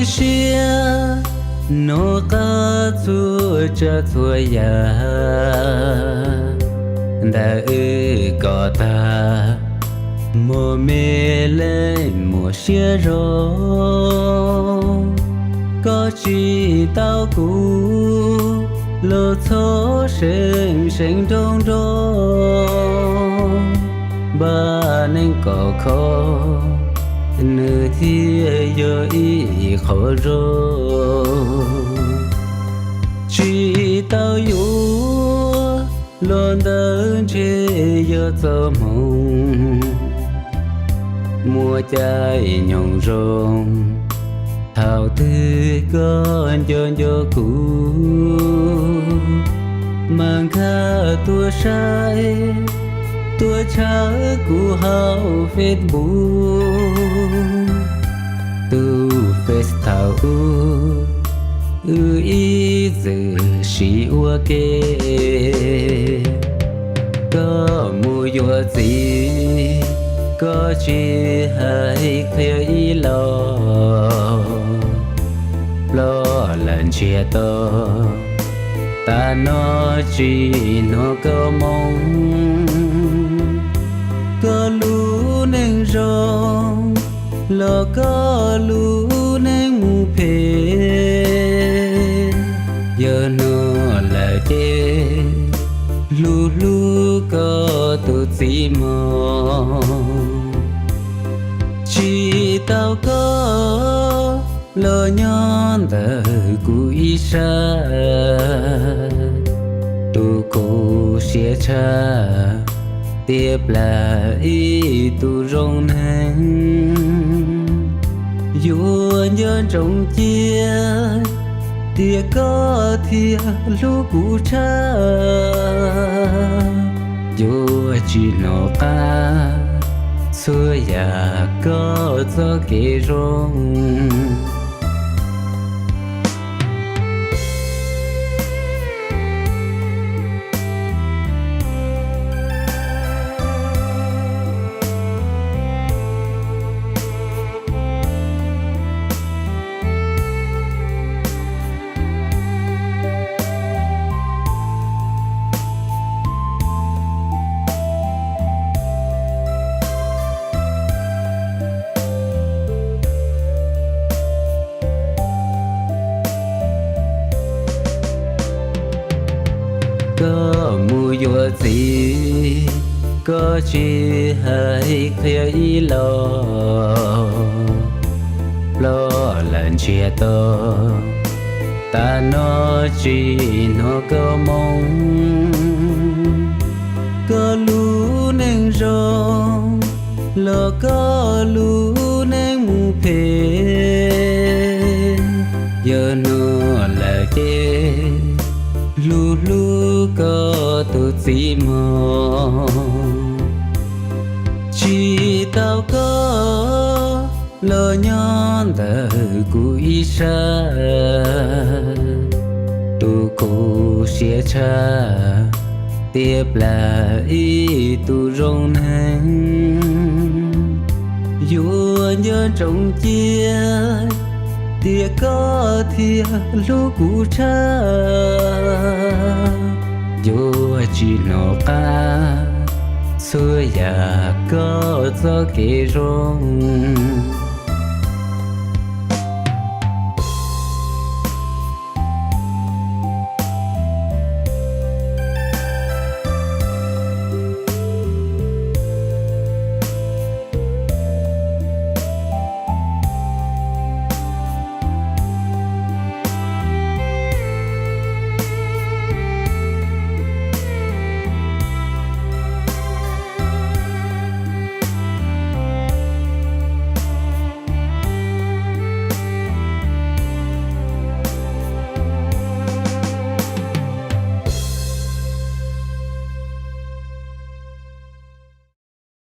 Siab hnov qab txhua tsav txhua yam ntawm wb kom tag, muaj me leej muaj siab zoo. Koj tsis tau kuv los txhob seev seev nroo nroo, npaj neej kom khov, nws thiaj yog ib qho zoo. Tsis tau yuav los ntawd ntshe yog txoj hmoo muaj caij nyoog zoo. Thaum twg koj nco nco kuv, mas nkag tuaj saib, tuaj tshawb kuv hauv Facebook. Tus Face thaum ub, wb ib txwm siv ua ke. Koj mus yuav txiv, koj tsis hais qhia ib los, ploj lawm ntsiag to, tam no tsis hnov koj moo. Koj lub neej zoo los koj lub neej mus phem, yog no lawm ces hlub hlub koj tus txiv mog. Tsis tau koj los nyob ntawm kuv ib sab, tus khuv siab tshaj tiag plam ib tug zoo neeg. Yuav nco ntsoov cia tias koj thiaj hlub kuv tshaj, yuav tsis hnov qab txhua yam koj txoj kev zoo. Koj mus yuav txiv, koj tsis hais qhia ib los, ploj lawm ntsiag to, tam no tsis hnov koj moo. Koj lub neej zoo los koj lub neej mus phem, yog no lawm ces hlub hlub koj tus txiv mog. Tsis tau koj los nyob ntawm kuv ib sab, tus khuv siab tshaj tiag plam ib tug zoo neeg. Yuav nco ntsoov cia tias koj thiaj hlub kuv tshaj, yuav tsis hnov qab txhua yam koj txoj kev zoo.